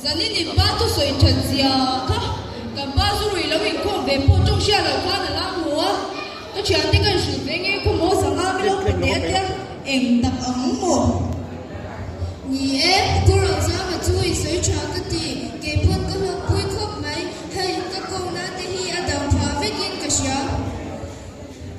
Zanin in pa thusawi that zia kha kan pa zu rui lo inkhawm ve pawh tawng hria lo khan a la hmu a, ka thiante kan hrilh ve nge khaw maw zanga mi lo pe teh a tia eng tak ang maw? Ni e, Pu Rozama chu i sawi tha ka ti, keipawn ka hlawkpui khawp mai, hei ka kohna te hi a dang phah vekin ka hria.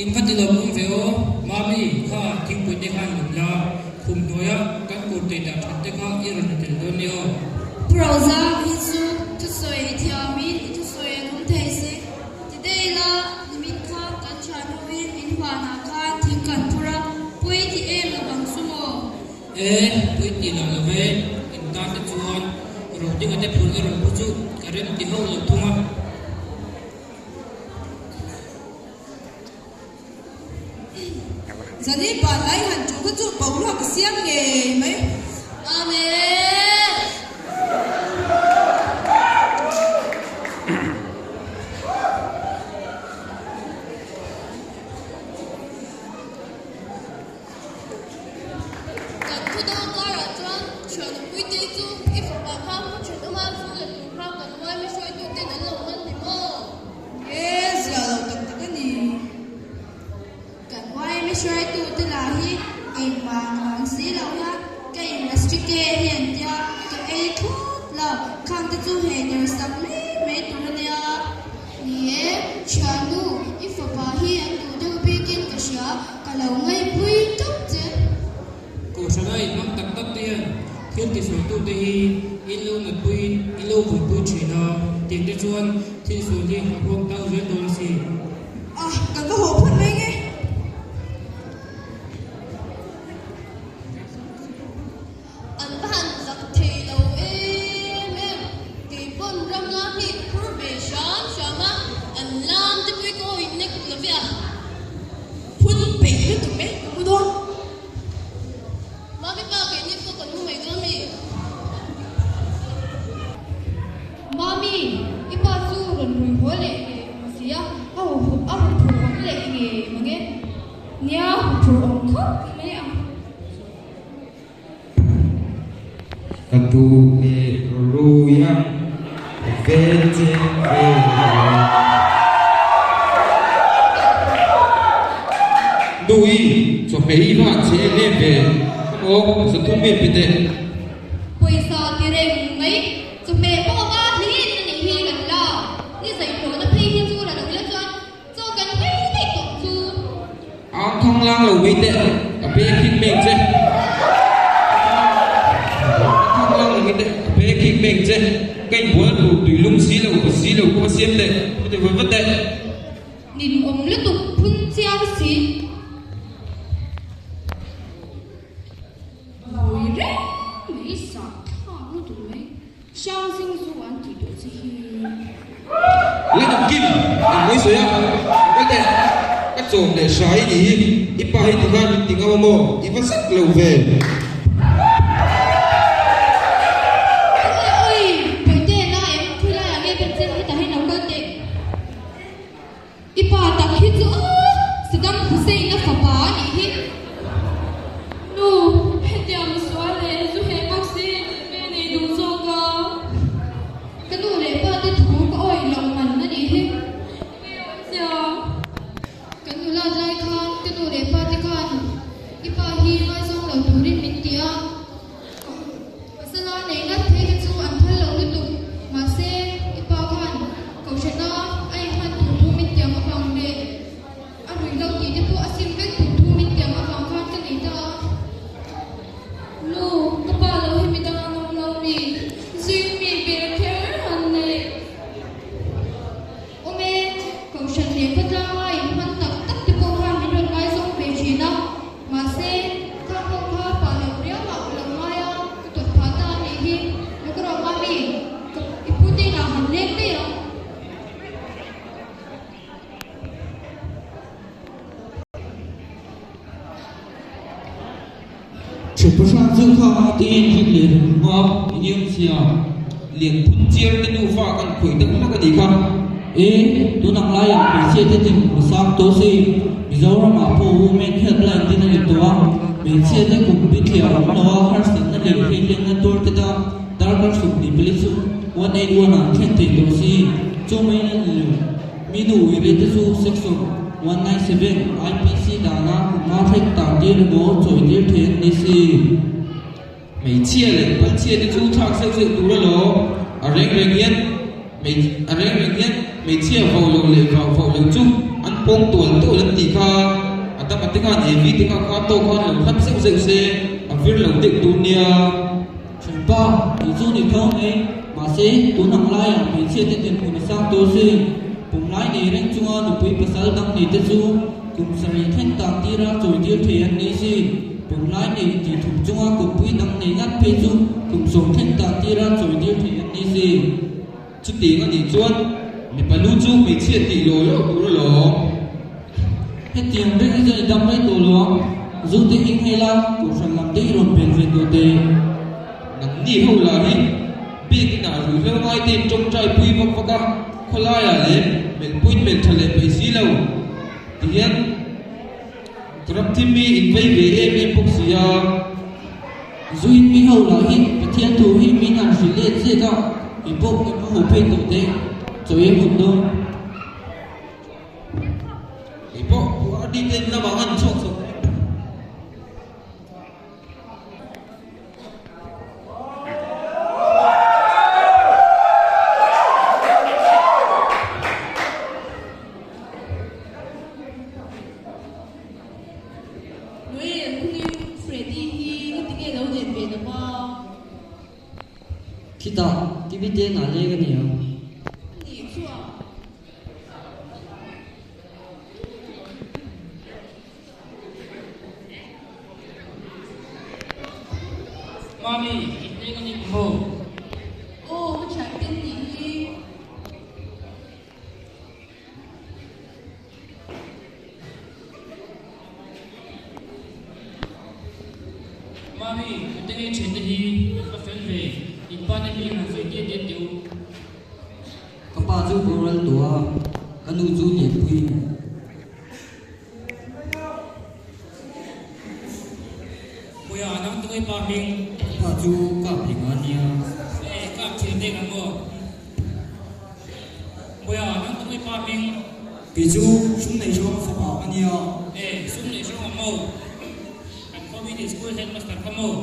In va ti lawm awm ve aw, Mami, kha thingpui te khan lum la, khum hnuaia kan kawr tei dah that te kha i rawn la tel dawn nia aw. Pu Rozam hi chu thusawi i thiamin i thusawi a nung thei si. Ti daih la, nimin kha kan thian hovin in huanah khan thing kan phur a, pui ti em lo ang chu maw? E, pui ti lo lo ve, in tan te chuan Rodinga te phur erawh khu chu ka rem ti hauh lo thung a. Zani pa lai han ṭul kha chu boruak a siam ngei mai. Amen. Kan thu dang karah chuan thianupui te chu i fapa kha hmu thin awm a, zu la tur kha kan uaimi hruaitu ten an lo man ni maw? E, zia lo tak tak a ni. Kan uaimi hruaitu te lah hi engmah ang si lo hian ka industry ke hi an tia, ka ei thlawt lo, khang te chu hei der sak mai mai tur a nia. Ni e, thiannu, i fapa hi an duh deuh bikin ka hria, ka lo ngaihpui tawp che. Kohhrana inhmang tak tak te hian thil tisualtute hi in lo natpuiin in lo vuipui thin a, tiang te chuan thil sual hi a huang tang zel dawn a si. A, kan va haw phawt mai nge. An va han zak thei lo em em, kei pawn ram lam hi phur ve hram hram a, an lam te pawh hi ka awih nek lo ve a. Phun peih lutuk mai ka mu dawn. Mami pa keini pawh kan mu mai dawn mi? Mami, i pa chu rawn rui haw leh ngei awm si a, a huphurh awm leh ngei mang e. Nia, huphurh awm khawp mai a. Ka duh e rui ang ve che ve lo. Nui, chawhmeh hi va che em em ve, khawmaw zathum mi pe teh. Pawisa ti reng mai, chawhmeh pawh va hlin a nih hi kan la, ni zaihhlawhna phei hi chu la lo ila chuan Chaw kan phei daih tawh chu. Ang thang lang lo mai teh, ka pe khik meng che. Ang thang lang lo mai teh, ka pe khik meng che. Ka inbual tur tui lum si lo, va si lo ka va siam teh, ka ti vat vat teh. Ninawm lutuk phun chiar si. Vawi reng mai sah thlak lutuk mai. Hrang zing zu an tih tawh che hi. Lenam Kim, eng mai sawi a, ka teh, ka chawm leh hrai i nih hi, i pa hi tikhan min ti ngam a maw, i va zak lo ve. Oi oi, Bawihte na em, thui laiah nge pen che, hetah hian lo kal teh. I pa tak hi chu aw, Saddam Hussein-a fapa a nih hi. Nu, hetiang sual leh zu heh bawk si me nei duh zawk a. Ka nu leh pa te thu ka awih loh man a nih hi. Nge awm sia? Kan nulat lai khan ka nu leh pa te khan i pa hi ngaizawng lo turin min ti a. Pasala nei ngat phei kha chu an phal lo lutuk. Mahse, i pa khan Kohhrana a inhman tur thu min tiam avang leh a rui lo tih te pawh a sim vek tur thu min tiam avang khan ka nei ta a. Nu, ka pa lo hi midang an awm lo mi? Zui mi ber kher han nei. Awm e, Kohhran leh khawtlanga inhman tak tak te pawh khan min rawn ngaizawng ve thin a. Mahse, kha ho kha pah loh riau ah ka lo ngai a, ka tawt phah ta a nih hi. Lo ka rawh Mami, ka i pu te inah han leng daih ang. Ṭhianpa hrang chu kha tiin hlim leh reng hma eng sia lian phun chiar te nufa kan khawih deuh hlak a nih kha. E, tun ang laiah hmeichhia te din hmu sang tawh si, Mizoram ah pawh Women Helpline din a ni tawh a, hmeichhia te kum bithliah awm lo a harsatna leh hliahhliahna tuar te tan darkar 24 chu. Chu mai la ni lo. Mi nu uire te chu Section 197 IPC dana kum nga thleng tan tir emaw chawi tir thei an ni si. Hmeichhia leh palchhia te chu thlak zeuh zeuh tur alawm. A reng reng hian a reng reng hian hmeichhia vau lo leh vau vau lo chu an pawng tual tual an tih kha. A dama te khan Evi te kha kha tawk khan lo hlap zeuh zeuh se a vir lo deuh tur nia. Thianpa, tih chu ni tho mai. Mahse, tun ang laiah hmeichhia te dinhmun a sang tur si. Pum lai nei reng chunga nupui pasal dang nei te chu kum sarih thleng tak tira chawi tir thei an ni si. Pum lai nei tih thum chunga kawppui dang nei ngat phei chu kum sawm thleng tak tira chawi tir thei an ni si. Chutiang a nih chuan mipa lu chu hmeichhia tih law law tur alawm. Hetiang reng hi chuan i dam rei tawh lo ang. Zu te hi nghei la, kohhran lam te i rawn pel ve tawh teh. Nangni ho lah hi bik inah ruihhlo ngai te in tawngtai pui vak vak a, khawlaiah leh melhpuiin melh tha leh peih si lo ti hian ram thim hi in vei ve em em bawk si a. Zuin mi ho lah hi Pathian thu hi min han hrilh let zet a, i pawh i hmu ho phei tawh teh, chawi a hun dawn. Kei pawh Guwahati te in lamah an chhuak chho mai. Noel, khawngin Freddy hi ka ti nge lo len ve lo va? Khitah, Kimi te nah leng a nia. A nih chuan. Mami, in leng a ni maw? Aw, ka thiante nih hi. Mami, tute ngei thian te hi an va fel ve, in pa te hming han sawi diat diat teh u. Ka pa chu boral tawh a, ka nu chu lianpui. Puia, nang tunge pa hming? Ka pa chu kap ling a nia. E, kap thian deng ang aw. Puia, nang tunge pa hming? Kei chu sum nei zawng fapa ka nia. E, sum nei zawng ang aw. Kan khawmin i school headmaster ka maw?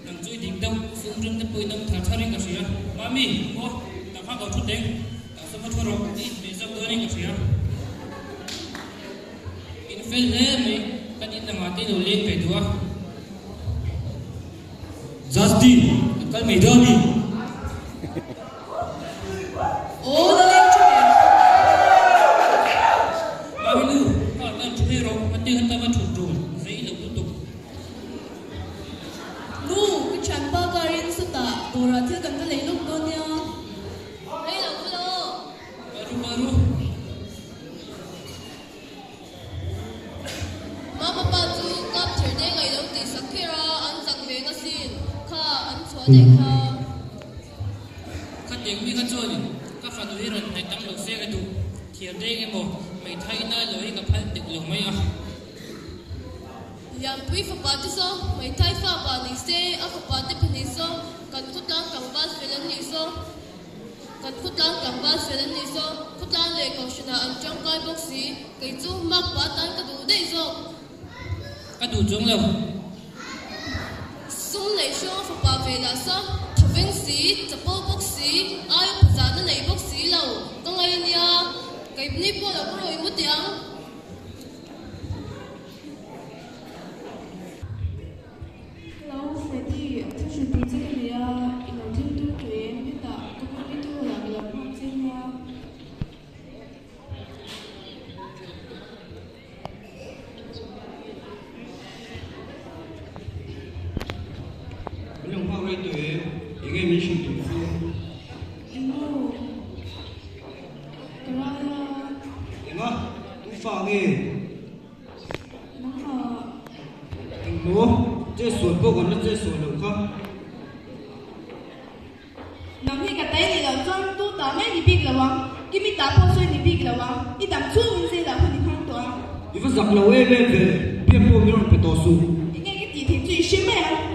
Nang chu i dik deuh, sum ram te pawhin awm thar tharin ka hria. Mami, aw, tak kha ko thu teng. Tak sawma thu rawh, i inhmeh zawk dawnin ka hria. In fel hle mai, kan in lamah te ilo leng ve duh a. Justin, kan kal mai dawn ni. Aw, la leng thu ve. Mami nu, kha tan thu mai rawh, a tih atanga thut tur, zei lo lutuk. Nu, ka thianpa karin sawtah dawrah thil kan va lei lawk dawn nia. Rei lo khaw lo. Baru baru. Mama pa chu kap ther te ngaih lo tih sak kher a, an chak ve nga sin kha an chhuah daih kha. Kha teng mi kha chuanin ka fanu hi rawn hnaih tam lo se ka duh, thiar deng emaw hmeithai nai lo hi ka phal tek lo mai a. Lianpui fapa te saw hmeithai fa pa ni se, a fapa te pahnih saw kan khawtlang tlangval fel an nih saw. Kan khawtlang tlangval fel an nih saw khawtlang leh kohhranah an tangkai bawk si, kei chu mak pa tan ka duh daih zawk. Ka duh chuang lo. Sum neih hruang a fapa ve lah saw thaveng si, chapo bawk si, aia phazahna nei bawk si lo, ka ngai a nia, keini pawh lo ka rawi mu teh ang. Hello Freddy, thu hrilh tur che ka nei a, i lo thil tur tawh em? Hetah community hall ah ka lo nghak che nia. Min lo nghak rei tawh em? Enge min hrilh tur chu? Engmaw? Ka rai a. Enga? Tu fa nge? Nangmah. Engmaw? Che sual pawh kan la che sual loh kha. Nang hi ka tai ni loh chuan tu ta mai ni bik lo ang, Kimi ta pawh sawi ni bik lo ang, i dam chhungin zela hun i hmang tawh ang. I va zak lo em em ve, biak pawh min rawn pe tawh suh. Enge ka tih theih chu i hre mai ang.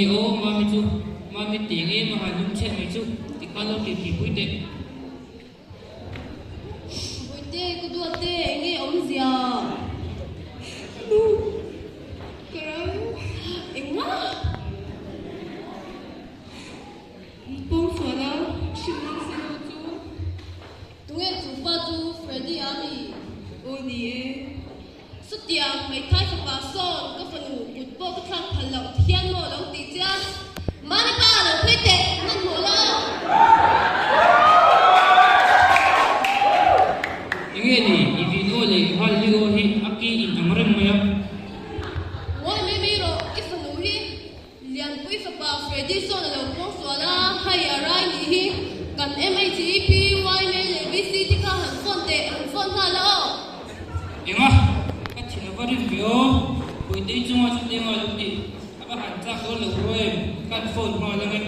Tinge aw Mami chu, Mami tih nge maha lungchhiat mai chu tikhan lo tih tih pui teh. Bawihte, ka duat te, enge awmzia? Nu, ka ram engmah pawngsual a hrilh si lo chu. Tunge chu pa chu Freddy a ni? Aw ni e. Chutiang hmeithai fapa sawn ka fanu kut pawh ka thlak phal loh ti hian maw lo tih chian Mani pa lo phei teh hmanhmawh la. Enge ni i vin aw leh i hal hi aw hi a ki in ang reng mai a. Ngawi mai mai rawh i fanu hi Lianpui fapa Freddy sawn a lo pawng sual a, hei a rai nih hi kan MHEP, yma leh VC te kha han phone teh, han phone nghal a aw. Enga, ka thin a va rim ve aw, Puitei chunga chu tenga lo tih a va han chak dawn lo ro em, ka han phone nghal ang e.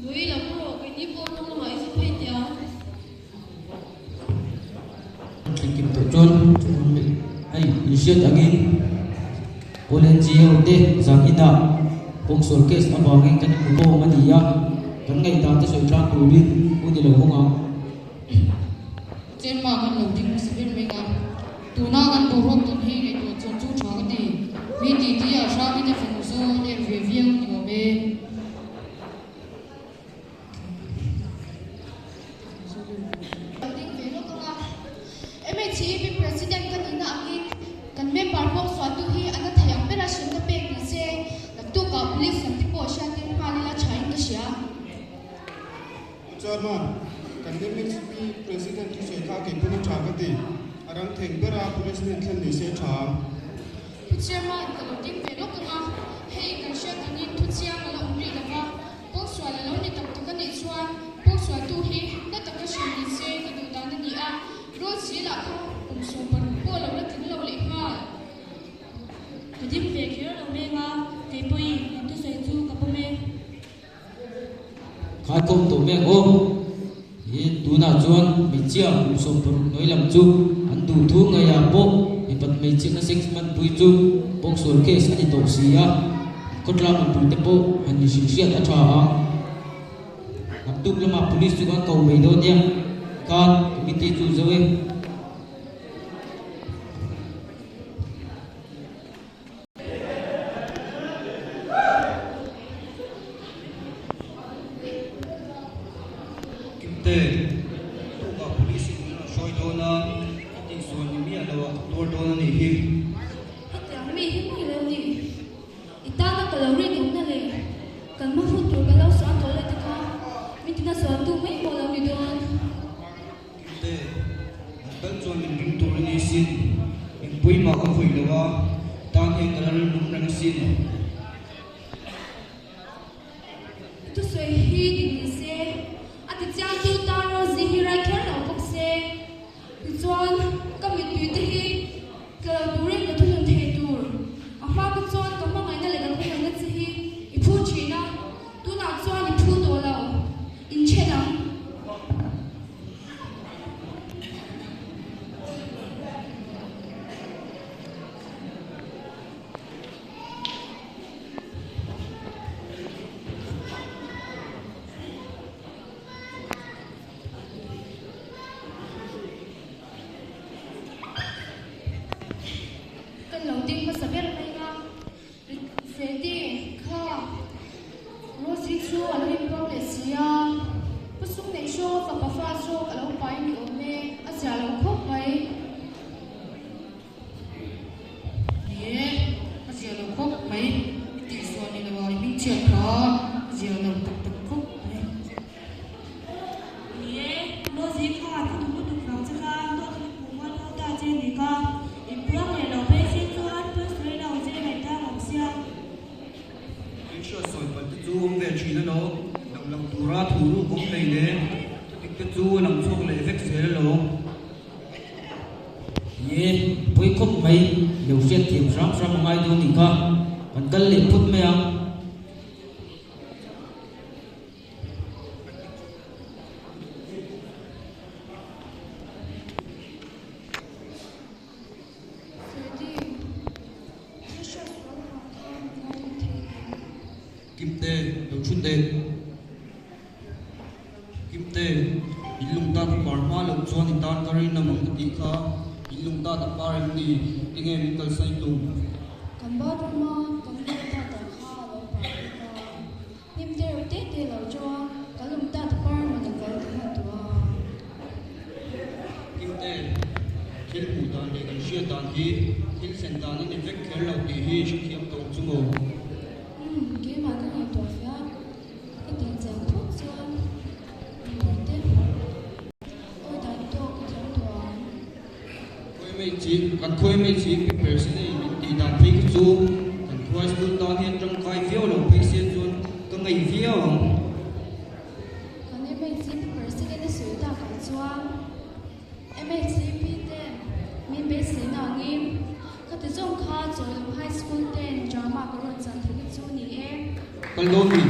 Nui lo rawh, keini pawh rawng lamah i zu phei tia. Thlenkim tawh chuan hei inhriat angin Pawl NGO te zan inah pawngsual case avangin kan inhmu khawm a ni a, kan ngaihdan te sawi tlang turin hun i lo hawng ang. Chenma kan lo ding hmasa ber mai a, tuna kan boruak tawn hi ngaihtuah chuan chu tha ka ti. Mi ti ti a hrangin a fanu zaw a ner ve viau ni awm e. Lo ding ve lawk ang a. MHEP President ka nihna angin kan member pawh sualtu hi a na thei ang bera hrilhna pek ni se, naktukah police lam te pawh hriattir nghal ila thain ka hria. Pu Chairman, kan MHP President thusawi kha kei pawn a tha ka ti. A rang theng bera police hnen thlen ni se a tha ang. Pu Chairman, ka lo ding ve lawk ang a, hei kan hriat angin thu chiang a la awm rih lo va, pawngsual a lo ni tak tak a nih chuan pawngsualtu hi na taka hrilh ni se ka duh dan a ni a, Rul si lah kha kum 60 pawh a lo la tling lo leh nghal. Ka ding ve kher lo meng a, kei pawhin in thusawi chu ka pawm e. Khai khawm tawh mek aw. Hi tunah chuan hmeichhia kum 60 hnuai lam chu an duh thu ngeiah pawh mipat hmeichhiatna sex hmanpui chu pawngsual case a ni tawh si a, khawtlang mipui te pawh han inhrilhhriat a tha ang. Naktuk lamah police chu kan ko mai dawn nia, khan committee chu zo e. Kimte, tukah police in min rawn hruai dawn a, ka tihsual ni miah lo ah ka tuar dawn a nih hi. Hetiang mi hi mai lo ni. I tana ka lo rinawmna leh kan hma hun tur ka lo sual tawh leh te kha min tina sualtu mai pawh lo ni dawn. Kimte, an kal chuan min ring tur a ni sin. Engpui mah ka khawih lo a, tan hian ka la rilrum reng asin. I thusawi hi dik ni se, a ti chiang tu tan Rosie hi rai kher lo bawk se. Tichuan, ka mittui te hi tla lo turin ka thunun thei tur. A hma ka chuan ka hmangaihna leh ka khawngaihna che hi i phu thin a, tunah chuan i phu tawh lo. Inthen ang. Kan lo ding hmasa ber mai a, Freddy kha Rosie chu a lo inpuang leh si a, Pu Sung neih hraw fapa fa zawk a lo pai ni awm e, a zia lo khawp mai. Ni e, a zia lo khawp mai, i tihsual ni lo a, i hmingchhiat kha a zia lo tak tak khawp mai. Ni e, Rosie kha thu duh lutuk vang che khan dawt hi puh mual pho ta che ni ka, inpuang leh lo phei si chuan pawi sawi lo che ngaihtang awm sia. Thil hriat sawi palh te chu awm ve thin alo, lang lo tura thu ruk awm hlei leh thudik te chu a lang chhuak leh vek zel alo. Ni e, pawi khawp mai, lo hriat thiam hram hram a ngai dawn ni kha, kan kal leh phawt mai ang. Freddy, thil hriat sual vang khan min ngaidam thei. Kimte, lo thu teh. Kimte, in lung tat a par hma loh chuan i tan ka rinawm ang ka tih kha. In lung tat a par em ni? Enge min kalsan i tum? Kan bathroom a kan lung tat ah kha a lo par vek a. Hnim te reuh te te lo ṭo a, kan lung tat a par maw ni ka lo ti hman tawh a. Kimte, thil hmuh dan leh kan hriat dan hi thil thlen dan a ni vek kher lo tih hi hrethiam tawh ang chu maw? Umm, keimah ka ngaihtuah fiah. Ka tih chian phawt chuan mipuite awi dan tawk ka thiam tawh ang. Khawi mai chi, kan khawi mai chi pi Persinei min tih dan phei khi chu kan khuai school tan hian tangkai viau lo phei se chuan ka ngaih viau ang. Kan MHC pi Persinei a sawi takah chuan MHCP ten min beiseina angin khati zawng kha Chawilung High School ten drama ka rawn chan thei hi chu ni e. Kal dawn ni.